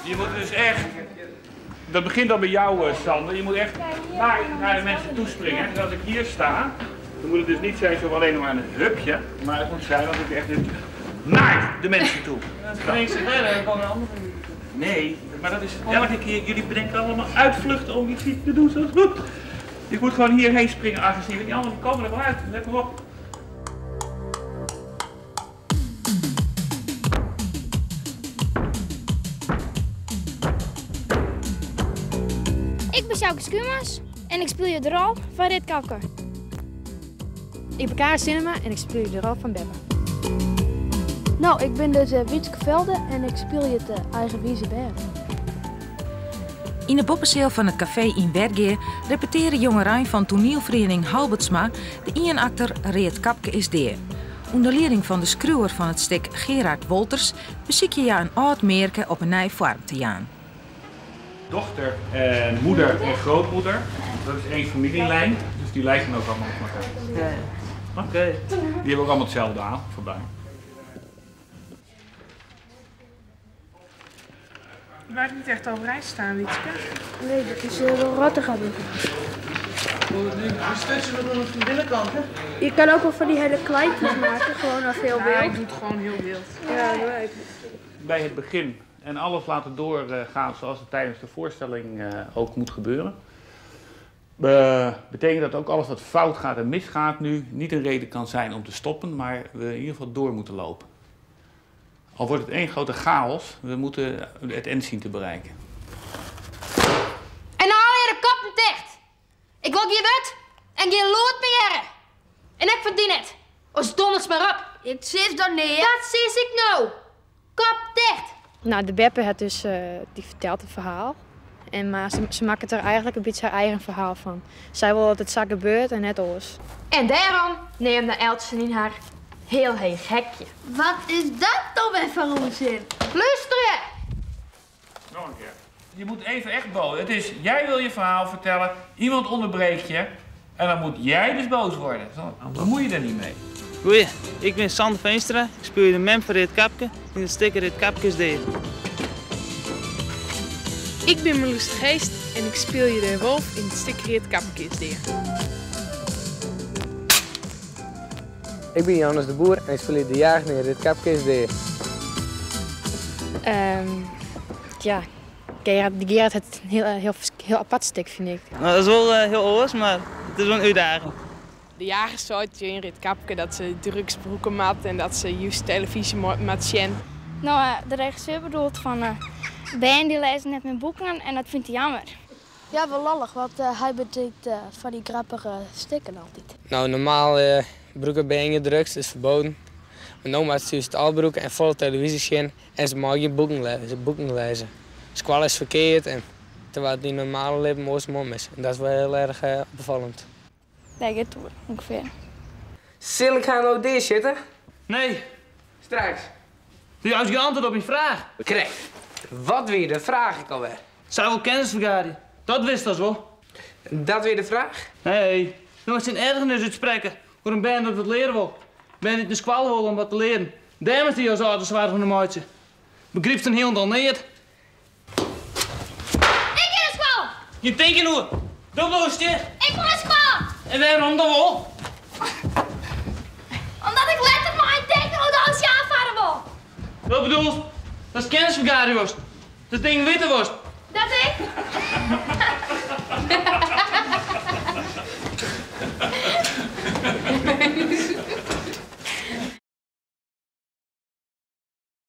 Je moet dus echt, dat begint al bij jou, Sander, je moet echt naar de mensen toespringen. En als ik hier sta, dan moet het dus niet zijn zo alleen maar een hupje, maar het moet zijn dat ik echt naar de mensen toe. Dan spring ze verder en komen een andere. Nee, maar dat is elke keer, jullie bedenken allemaal uitvluchten om iets te doen zoals goed. Je moet gewoon hierheen springen agressief en die anderen komen er wel uit, let maar op. Ik ben Sjouke Schuurmans en ik speel je de rol van Rit Kapke. Ik ben Kara Cinema en ik speel je de rol van Beppe. Nou, ik ben dus Wietske Velde en ik speel je de eigen Wieze Bear. In de boppenzeel van het café in Wergea repeteren jongerein van toneelvereniging Halbertsma de eenakter Reet Kapke is deer. Onder leiding van de schreeuwer van het stuk Gerard Wolters beziek je ja een oud merke op een nieuw vorm te jaan. Dochter en moeder en grootmoeder, dat is één familielijn, dus die lijken ook allemaal op elkaar. Ja, ja. Oké. Die hebben ook allemaal hetzelfde aan, voorbij. Je blijft niet echt overeind staan, Wietske. Nee, dat is wel rattig aan doen. De stutsen we doen op de binnenkant, hè? Je kan ook wel van die hele kleintjes maken, gewoon als heel Ja, wild. ik doe het gewoon heel wild. Ja, leuk. Bij het begin en alles laten doorgaan zoals het tijdens de voorstelling ook moet gebeuren. Betekent dat ook alles wat fout gaat en misgaat nu niet een reden kan zijn om te stoppen, maar we in ieder geval door moeten lopen. Al wordt het één grote chaos, we moeten het eind zien te bereiken. En dan haal je de koppen dicht. Ik wil geen wet en geen lood meer. En ik verdien het. Als donders maar op. Ik zit dan neer. Dat zie ik nou. Kop dicht. Nou, de Beppe het dus, die vertelt een verhaal. En, maar ze maakt er eigenlijk een beetje haar eigen verhaal van. Zij wil dat het zak gebeurt en net oors. En daarom neemt de Eltsen in haar heel heeg hekje. Wat is dat dan weer voor onzin? Luisteren! Nog een keer. Je moet even echt boos. Het is, jij wil je verhaal vertellen, iemand onderbreekt je en dan moet jij dus boos worden. Dan bemoei je er niet mee. Goeie, ik ben Sander Veenstra. Ik speel je de mem van Rit Kapke in de sticker Rit Kapke is deer. Ik ben Marloes de Geest en ik speel je de wolf in het sticker Rit Kapke is deer. Ik ben Johannes de Boer en ik speel je de jager in Rit Kapke is deer. Ja, Gerard het een heel apart stuk, vind ik. Nou, dat is wel heel oors, maar het is wel een uitdaging. De jager zei in Rit Kapke dat ze drugsbroeken mat en dat ze juist televisie mat zien. Nou, de regisseur bedoelt van Ben die leest net mijn boeken en dat vindt hij jammer. Ja, wel lollig, want hij bedenkt van die grappige stikken altijd. Nou, normaal broeken ben je drugs, is verboden. Maar nu maakt ze juist al broeken en volle televisie zien en ze mogen geen boeken lezen. Squal is verkeerd en terwijl het in normale leven mooi mom is. En dat is wel heel erg opvallend. Daar gaat het ongeveer. Zal ik gaan nou deze zitten? Nee. Straks. Doe je als antwoord op je vraag? Krijg. Wat weer de vraag ik alweer? Zij wil kennis vergaren. Dat wist dat wel. Dat weer de vraag? Nee. Nu moet zijn ergernis uitspreken voor een band dat wat leren wil. Ben niet de squal wil om wat te leren. Daarom is die als altijd zwaar van de maatje. Begrijpt een heel dan niet. Ik in de squal! Je denkt hoe? Dat was je. Ik wil een squal! En waarom dan wel? Omdat ik letterlijk maar denk hoe de oceaan varen wil. Wat bedoel je? Dat is kennisvergadering was. Dat ding witte was. Dat ik?